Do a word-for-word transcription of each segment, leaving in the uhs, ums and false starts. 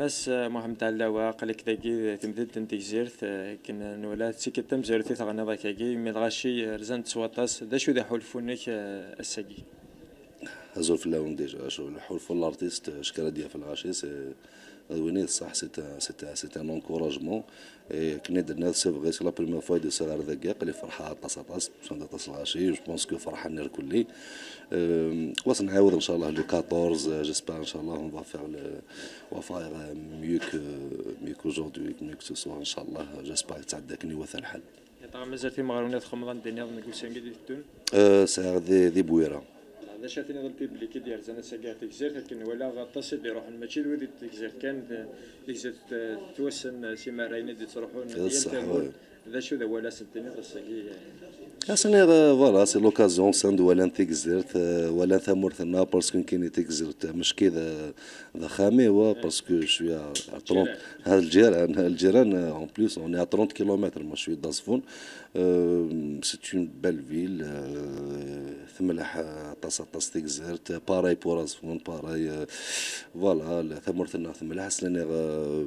Mass, eh, Muḥemmed Ɛellawa, aql-ik dagi di temdint n Tegzirt, eh, akken nwala d tikkelt tamezwarut i teɣniḍ akkagi, imi lɣaci, eh, rzan-d s waṭas. D acu d aḥulfu-nnek, eh, ass-agi? Azul fell-awen déjà. Acu, lḥulfu n l'artiste, eh, cker ad d-yaf lɣaci, c'est, d win i d ṣṣeḥ, c'est un, c'est un, c'est un encouragement. Et akken i d-tenniḍ, c'est vrai, c'est la première fois i d-usiɣ ar dagi, aql-i ferḥeɣ aṭas, aṭas, usan-d aṭas lɣaci, je pense que ferḥen irkelli. Euh, wa s-nɛawed, inchallah, le quatorze, euh, j'espère, inchallah, on va faire le, on va faire, euh, mieux que, mieux qu'aujourd'hui, mieux que ce soir, inchallah, j'espère que tɛedda akken iwata lḥal. Yeɛṭa mazal timeɣriwin ad txedmeḍ anda nniḍen deg ussan-agi d-iteddun? Euh, sɛiɣ di, di Bwira. D acu ad tiniḍ i lpiblik i d-yerzan ass-agi ar Tegzirt, akken walaɣ aṭas i d-iruḥen, mačči d wid i d Tegzirt kan, d Tegzirt, eh, tettwassen, eh, s imarrayen i d-ittruḥun di yal tagurt. D acu d awal ad sen-tiniḍ ass-agi, eh? Ad sen-iniɣ, eh, voilà, c'est l'occasion, usan-d walan Tegzirt, eh, walan tamurt-nneɣ, parce que nekkini Tegzirt, eh, mačči d, d axxam-iw, eh, parce que je suis à, à trente, à Lǧiran, à Lǧiran, eh, en plus, on est à trente kilomètres, moi je suis d'Azeffun. Euh, c'est une belle ville, euh, temleḥ, euh, aṭas, aṭas Tegzirt, pareil pour Azeffun, pareil, euh, voilà, la, tamurt-nneɣ temleḥ, ad sen-iniɣ, euh,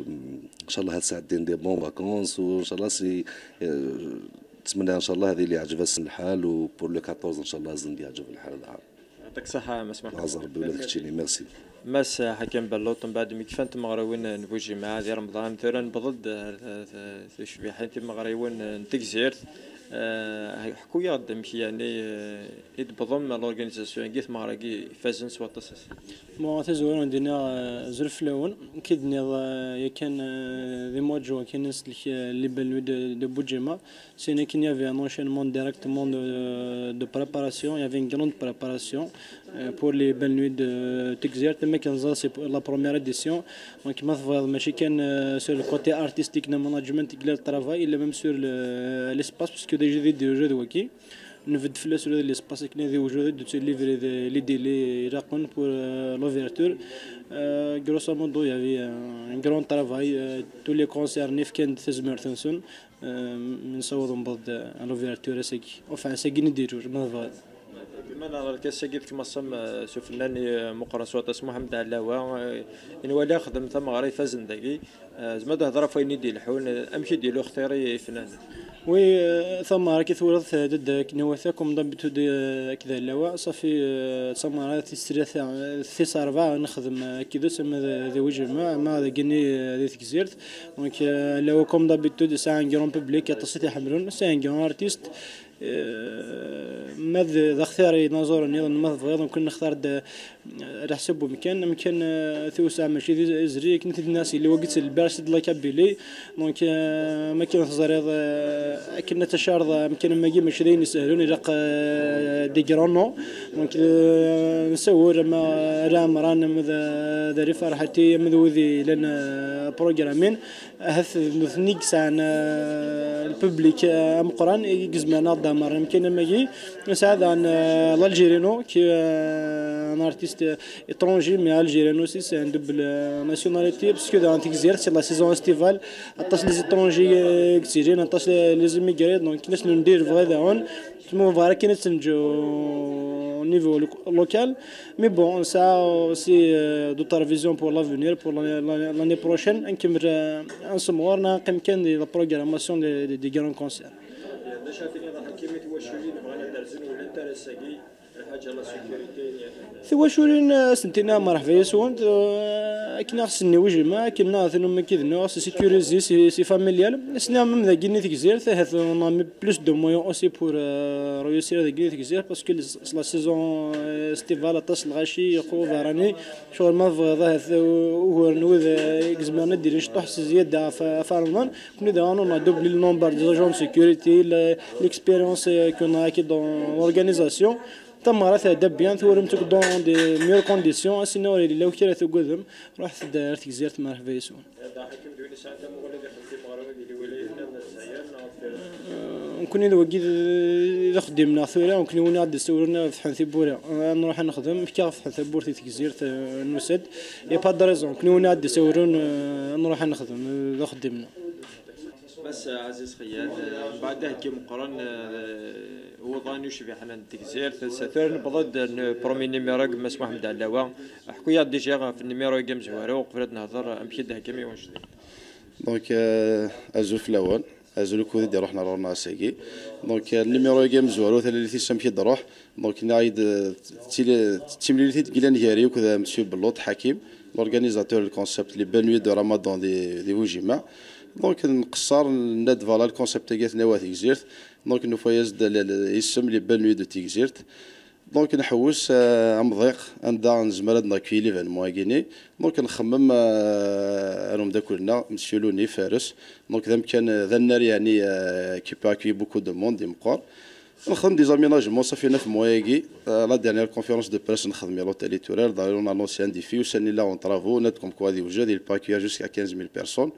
inchallah ad sɛeddin des bonnes vacances, u inchallah si, euh, ttmenniɣ inchallah ad yili yeɛǧeb-asen lḥal, u pour le quatorze inchallah ad sen-yeɛǧeb lḥal daɣen. Yeɛṭik ṣṣeḥḥa, Mass Muḥemmed. Laẓ Rebbi ula d keččini, merci. Mass Ḥakim Belluṭ, mbeɛd mi kfan tmeɣriwin n Bujemɛa di Remḍan, tura newweḍ-d, eh, eh, tucbiḥin timeɣriwin n Tegzirt. Eh, ḥku-yaɣ-d amek, yeɛni, eh, i d-tewwḍem l'organisation-agi, tmeɣra-agi ifazen s waṭas ass-a. Bon, tazwara n dinna, eh, azul fell-awen. Akken i d-tenniḍ, eh, yakan, eh, di mois de juin, akken i nsellek, eh, les belles nuits de, de Bujemɛa. C'est une, il y avait un enchaînement directement de, de préparation. Il y avait une grande préparation, euh, pour les belles nuits de Tegzirt. Mais comme ça, c'est pour la première édition. Donc, ma tebɣiḍ, mačči kan, euh, sur le côté artistique, le management, le travail, il est même sur le, l'espace, parce que déjà, des jeux de hockey. Nbedd fell-as ula d l'espace akken ad iwjed, ad d-livrer les délais ilaqen pour, euh, l'ouverture. Euh, grosso modo, il y avait un grand travail. Euh, tous les concerts, nefkan-d tazmert-nsen. Euh, mi nessaweḍ newweḍ-d à l'ouverture ass-agi. Enfin, ass-agi i d-iruj, ma tebɣiḍ. Bima neɣra lkas-agi deg tmaṣam, eh, s ufennan, eh, meqqren s waṭas, Muḥemmed Ɛellawa, eh, i nwala ixeddem tameɣra ifazen dagi. Eh, tzemreḍ ad d-tehḍeḍ ɣef wayen i d-ileḥḥun, eh, amek i d-yella uxtir i, i yifennanen? Oui, eh, tameɣra-agi twalaḍ, eh, d, d, akken iwata, comme d'habitude, eh, akked Ɛellawa, ṣafi, eh, d tameɣra tis tlata, eh, tis rebɛa nexdem, eh, akked-s, ama d, d Bujemɛa, ama dagini, eh, di Tegzirt. Donc, eh, Ɛellawa, comme d'habitude, yesɛa un grand public, aṭas i t-iḥemmlen, c'est un grand artiste. Eh, ma d, d axtir inaẓuren nniḍen, ma tebɣiḍ, mumkin nextar-d, eh, ɛla ḥsab umkan, amkan, eh, tiwseɛ mačči d izri, akken i t-id-nniɣ s yella wagi d lberse de la Kabylie. Donc, eh, ma akken teẓriḍ, eh, akken ad tacareḍ, eh, amkan am wagi mačči d ayen isehlen, ilaq, eh, des grands noms. Donc, eh, nessawel ama Ɛli Ɛemran, ama d, d Ɛli Ferḥati, ama d wid yellan, eh, programmin. Ahat d nutni i yesɛan, euh, le public, euh, ameqqran i izemren ad aɣ-d-ɛemmren amkan am wagi. Nesɛa daɣen, euh, l'Algérino, qui, euh, un artiste, euh, étranger, mais algérien aussi, c'est un double, euh, nationalité, parce que dans Tegzirt, c'est la saison estivale, aṭas les étrangers, euh, i yettilin, aṭas les, les immigrés, donc akken ad sen-ndir lebɣi daɣen. Ma bɣiɣ ara kan ad tenǧu au niveau lo-, local. Mais bon, on a aussi, euh, d'autres visions pour l'avenir, pour l'année, l'année, l'année prochaine. Ad nkemmel, euh, ad nsemɣer, neɣ ad neqqim kan di la programmation des, des, des grands concerts. D acu ara tiniḍ a Ḥakim i twaculin bɣan ad d-rzen ur llint ara ass-agi? Lḥaǧa la sécurité. Tiwaculin, euh, ad sent-iniɣ merḥba yes-went, euh, akken ad aɣ-sen-nini wejma, akken ad aɣ-ten-nini, akken ad aɣ-sécuriser, c'est, c'est familial. Ad sen-iniɣ même dagi di Tegzirt, ahat on a mis plus de moyens aussi pour, euh, réussir dagi di Tegzirt, parce que la saison, euh, estivale, aṭas n lɣaci, yeqqur berrani, ccɣel ma tebɣiḍ ahat, euh, ugar n wid, euh, i izemren ad d-ilin ciṭuḥ s zzyada ɣef, ɣef Remḍan. Nekkni daɣen, on a doublé le nombre des agents de sécurité, le, l'expérience, euh, qu'on a acquis dans l'organisation. Tameɣra tɛedda bien, turemt deg dans des meilleures conditions, ass-nni ur yelli la kra tugadem, ruḥet-d ar Tegzirt, merḥba yes-wen. Ḥakim d win yesɛan tamuɣli ad ixdem timeɣra di lwilaya-nni n Lezzayer neɣ d... Nekkni d wagi d, d axeddim-nneɣ tura, nekkni win i ɣ-d-issawlen ad fetḥen tiwwura, ad nruḥ ad nexdem, fkiɣ fetḥen tawwurt i Tegzirt, eh, nusa-d. Y a pas de raison, nekkni win i ɣ-d-issawlen, eh, ad nruḥ ad nexdem, eh, d axeddim-nneɣ. Mass Ɛziz Xeyyad, eh, mbeɛd aheggi meqqren, eh, uḍan i ucbiḥen n Tegzirt, s tura newweḍ-d n premier numéro n Mass Muḥemmed Ɛlawa. Ḥku-yaɣ-d déjà ɣef numéro-agi amezwaru, uqbel ad nehder amek i d-theggam i wanect-a. Donc, euh, azul fell-awen, azul ukud i d-iruḥen ar ɣur-neɣ ass-agi. Donc, euh, numéro-agi amezwaru, talalit-is amek i d-iruḥ. Donc, nniɣ-d, euh, d tili-, d timlilit i d-yellan gar-i akked, euh, Monsieur Bellout Hakim, l'organisateur du concept Les Belles Nuits de Ramadan di, di Bujima. Donc, nqeṣṣer, nenna-d, voilà, le concept-agi ad t-nawi ar Tegzirt. Donc, nufa-yas-d l-, l-, isem Les Belles Nuits de Tegzirt. Donc, nḥewwes, euh, amḍiq anda nezmer ad naccueilli l'événement-agi-ni. Donc, nxemmem, euh, ar umeddakel-nneɣ, Monsieur Loni Fares. Donc, d amkan, d annar, yeɛni, euh, qui peut accueillir beaucoup de monde, d ameqqran. Nexdem des aménagements, ça fait neuf mois-agi. Euh, la dernière conférence de presse nexdem i l'hôtel Iturar, d'ailleurs on a annoncé un défi, ussan-nni la en travaux, nniɣ-d comme quoi ad yewjed, il peut accueillir jusqu'à quinze mille personnes.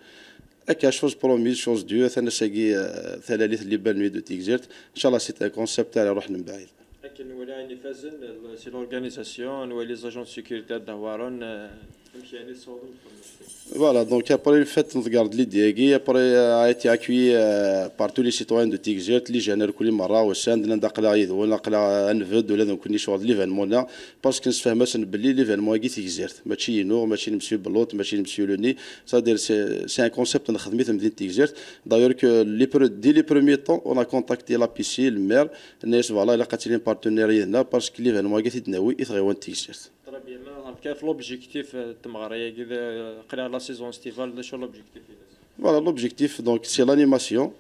Akka, chose promise, chose due, atan ass-agi, euh, talalit Les Belles Nuits de Tigzirt. Inchallah, c'est un concept ara iruḥen mebɛid. Akken nwala ayen ifazen, c'est l'organisation, nwali les agents de sécurité ad dehwaren, euh, amek yeɛni tessawḍem lxedma? Voilà, donc après le fait, on regarde l'idée, après, euh, a été accueilli, euh, par tous les citoyens de Tigzirt, les jeunes, lkul merra, usan-d, nnan-d aql-aɣ yid-wen, aql-aɣ ad nbedd, ula d nekkni ccɣel d l'événement-a, parce que nessefhem-asen belli l'événement-agi Tigzirt, mačči inu, mačči n Monsieur Bellout, mačči n Monsieur Loni, c'est-à-dire c'est, c'est un concept nexdem-it mdina Tigzirt. D'ailleurs que les pre-, dès les premiers temps, on a contacté l'A P C, le maire, nnan-as, voilà, ilaq ad tilim partenaire yid-neɣ, parce que l'événement-agi i t-id-nawi i tɣiwant Tigzirt. Très bien, ma ɣer kif l'objectif, euh, n tmeɣra-agi, d, euh, aql-aɣ la saison estivale, d acu l'objectif-ines? Voilà, l'objectif, donc, c'est l'animation.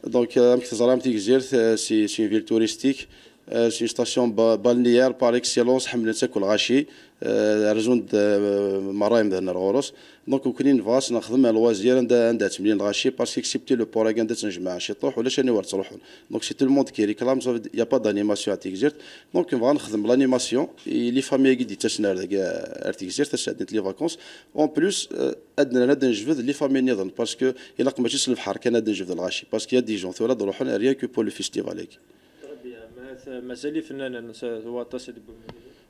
Donc, euh, amek teẓram Tigzirt, euh, c'est, c'est une ville touristique, euh, c'est une station ba-, balnéaire par excellence, ḥemmlen-tt akk lɣaci, euh, rezzun-d, euh, merra yemdanen ar ɣur-s. Donc, nekkni nebɣa ad s-nexdem un loisir anda, anda ttemlilin lɣaci, parce que excepté le port-agi anda ttnejmaɛen ciṭuḥ, ulac anwa ur ttruḥun. Donc, c'est tout le monde qui réclame, sauf il y a pas d'animation à Tigzirt. Donc, nebɣa ad nexdem l'animation, i les familles-agi d-yettasen ar dagi, ar Tigzirt, ad sɛeddint les vacances. En plus, euh, ad nerr, ad nejbed les familles nniḍen, parce que ilaq mačči s lebḥer kan ad nejbed lɣaci, parce qu'il y a des gens tura d-ruḥen rien que pour le festival-agi. Très bien. Ma-, mazal ifennanen s waṭas i d-wwin.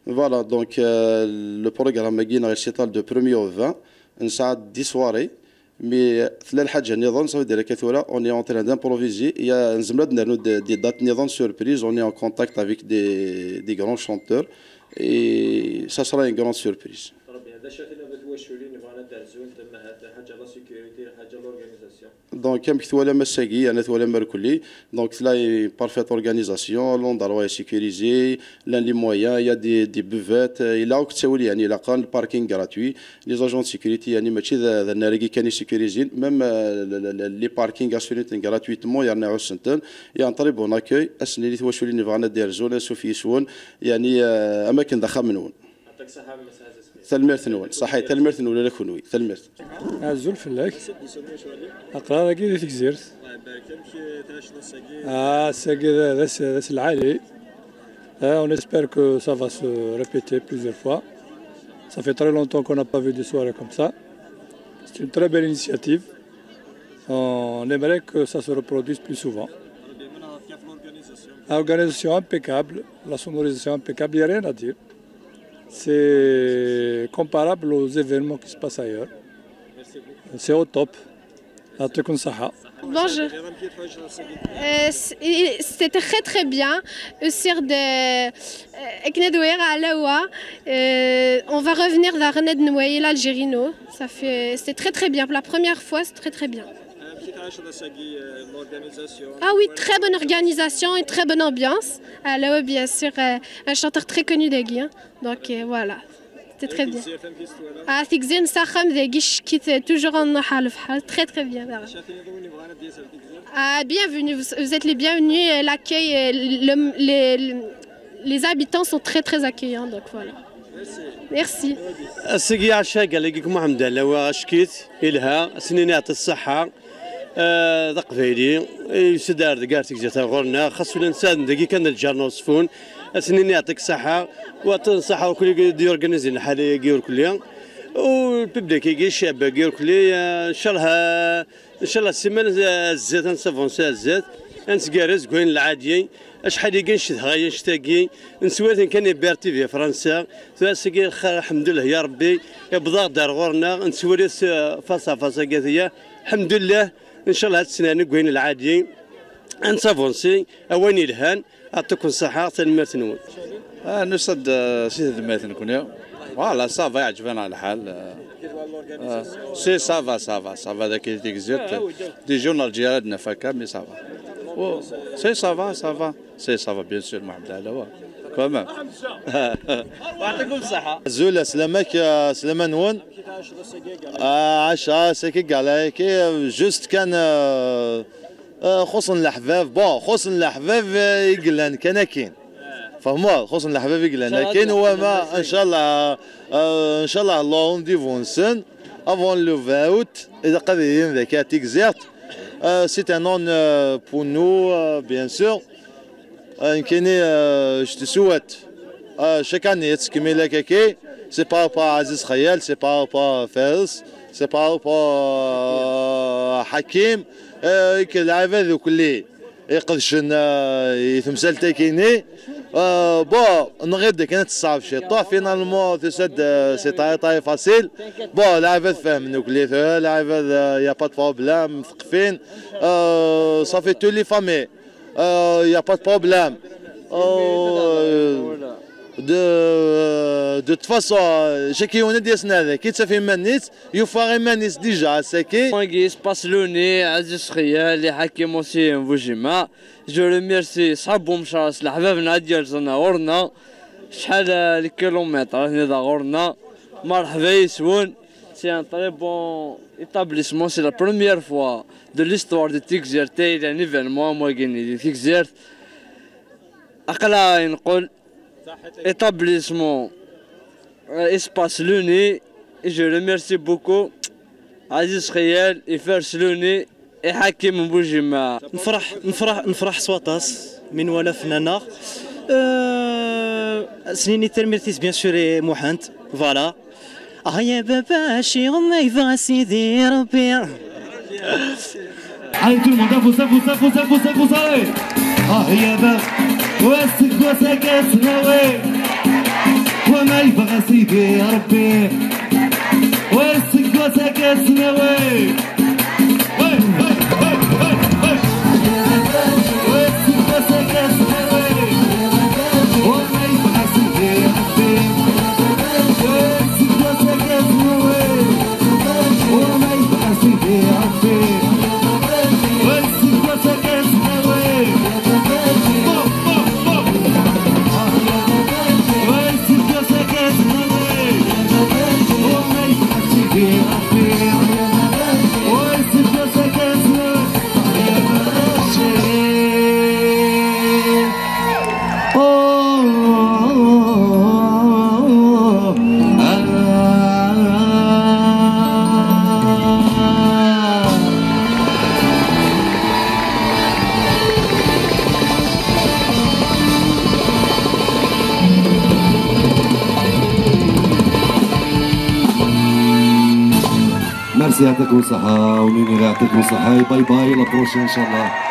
Voilà, donc, euh, le programme-agi neɣ il s'étale de premier au vingt, nesɛa dix soirées, mais tella lḥaǧa nniḍen, ça veut dire que tura, on est en train d'improviser, il y a, nezmer ad nernu des, des dates nniḍen surprise, on est en contact avec des, des grands chanteurs, et ça sera une grande surprise. Très bien. D acu ara tiniḍ i twaculin yebɣan ad d-rzunt, ma ha-, ḥaǧa la sécurité, ḥaǧa l'organisation? Donc, amek twalam ass-agi, yerna twalam irkelli, donc tella une parfaite organisation, l'endroit est sécurisé, llan les moyens, il y a des, des buvettes, euh, yella akk ttawil, yeɛni, ilaqen, le parking gratuit, les agents de sécurité, yeɛni, mačči d, d annar-agi kan i sécurisé, même, euh, le, le, le, les parkings assurément gratuitement, yerna ɛussen-ten, il y a un très bon accueil, ad s-nini i twaculin yebɣan ad d-irzun, ansuf yes-wen, yeɛni, euh, am akken d axxam-nwen. Tanemmirt-nwen, ṣaḥit, tanemmirt-nwen ula d kenwi, tanemmirt. Azul fell-ak. Aql-aɣ dagi di Tegzirt. Ah, ass-agi d, d ass, d ass lɛali. Ah, on espère que ça va se répéter plusieurs fois. Ça fait très longtemps qu'on n'a pas vu des soirées comme ça. C'est une très belle initiative. On aimerait que ça se reproduise plus souvent. Organisation impeccable, la sonorisation impeccable, il n'y a rien à dire. C'est comparable aux événements qui se passent ailleurs. C'est au top. يعطيكم الصحة. Bonjour. Euh, c-, et c'était très très bien. Aussi de, euh, akken ad waliɣ Ɛlawa. Euh, on va revenir vers Ned Noël, l'Algérie, non. Ça fait, c'était très très bien. Pour la première fois, c'est très très bien. Ah oui, très bonne organisation et très bonne ambiance. Ɛlawa, bien sûr, euh, un chanteur très connu dagi, hein. Donc, euh, voilà. C'était très bien. Ah, Tigzirt s axxam dagi, ccekk-it, toujours en, très très bien. Ah, bienvenue, vous, vous êtes les bienvenus, euh, l'accueil, euh, le, les, les habitants sont très très accueillants, donc voilà. Merci. Ass-agi ɛaca Galagi Muḥemmed Ɛlawa, ackit, ilha, ass-nni iɛṭi ṣṣeḥḥa, eh, d aqbayli, yusa-d ar deg ar Tegzirt ar ɣur-neɣ, xas ula nsaɛden dagi kan lǧar n Uṣeffun, Ass-nni-nni, yɛṭik ṣṣeḥḥa, wa ṣṣeḥḥa ur kulli d-yorganizin lḥal-agi ur kulli, u lpiblik-agi, ccɛeb-agi ur kulli, eh, ncallah, eh, ncallah ssiman, eh, zdat, ad nessavansi ar zdat, ad nettgerrez deg wayen lɛadi, acḥal-agi ncedha annect-agi, nettwali kan i B R T V Fransa, tura ass-agi lxir, lḥemdullah ya Rebbi, iwweḍ-aɣ-d ar ɣur-neɣ, nettwali-t, eh, face à face-agi, lḥemdullah, ncallah ad tt-nernu deg wayen lɛadi, ad nessavansi, a wayen ilhan, yɛṭikum ṣṣeḥḥa, tanemmirt-nwen. Ah, nusa-d, eh, si tedmat nekni. Voilà, ça va, yeɛǧeb-aneɣ lḥal. Eh, eh, si, ça va, ça va, ça va, dagi di Tigzirt. Déjà ur nerǧi ara ad naf akka, mais ça va. Oh, si, ça va, ça va. Si, ça va, bien sûr, Mohamed Alawa. Quand même. Yɛṭikum ṣṣeḥḥa. Azul, aslamak, eh, aslama-nwen. Ah, ɛaca, c'est que gala, que juste kan, eh, Eh, xuṣṣen leḥbab, bon, xuṣṣen leḥbab, eh, i yellan kan akin. Fehmeḍ? Xuṣṣen leḥbab i yellan akin, wama, ncallah, eh, ncallah, le rendez-vous-nsen, avant le vingt août, ilaq ad ilin dagi ar Tigzirt. Eh, c'est un honneur, eh, pour nous, eh, bien sûr. Eh, nekkini, eh, je te souhaite Euh, chaque année, yettkemmil akkaki. C'est par rapport à Aziz Khayal, c'est par rapport à Fares, c'est par rapport, euh, à Hakim, euh, i lɛibad akk-nni iqedcen, euh, i temsalt-agi-nni. Euh, bon, nɣil-d akken ad teṣɛeb ciṭuḥ, finalement, tusa-d, euh, c'est très, très facile. Bon, lɛibad fehmen akk-nni, tura, lɛibad, euh, y a pas de problème, mteqfin. Euh, ça fait toutes les familles. Euh, y a pas de problème. Euh, de, de toute façon, euh, chaque année, ça fait manit, il faut manit déjà, c'est qui? Wagi, espace Luni, Aziz Khayal, Hakim aussi, Boujima. Je remercie Sabou Mchas, le Habab Nadia Zana Orna, شحال الكيلومتر هنا دا غورنا. مرحبا يسون. C'est un très bon établissement, c'est la première fois de l'histoire de Tigzirt, il y a un événement, moi, qui est Tigzirt. أقلا نقول établissement, euh, espace Luni, et je remercie beaucoup Aziz Khayal et Fares Luni et Hakim Boujima. نفرح نفرح نفرح سواطاس من ولا فنانة. أه... سنيني ترميرتيس bien sûr محنت. Voilà. آه يا بابا، شي غمة يبغى سيدي ربي. Allez, tout le monde, vous, vous, vous, vous, vous, vous, vous, allez. آه يا بابا، واسك وساك سناوي، وما يبغى سيدي ربي. واسك وساك سناوي. Merci, يعطيكم الصحة، ونيني يعطيكم الصحة، باي باي، la prochaine إن شاء الله.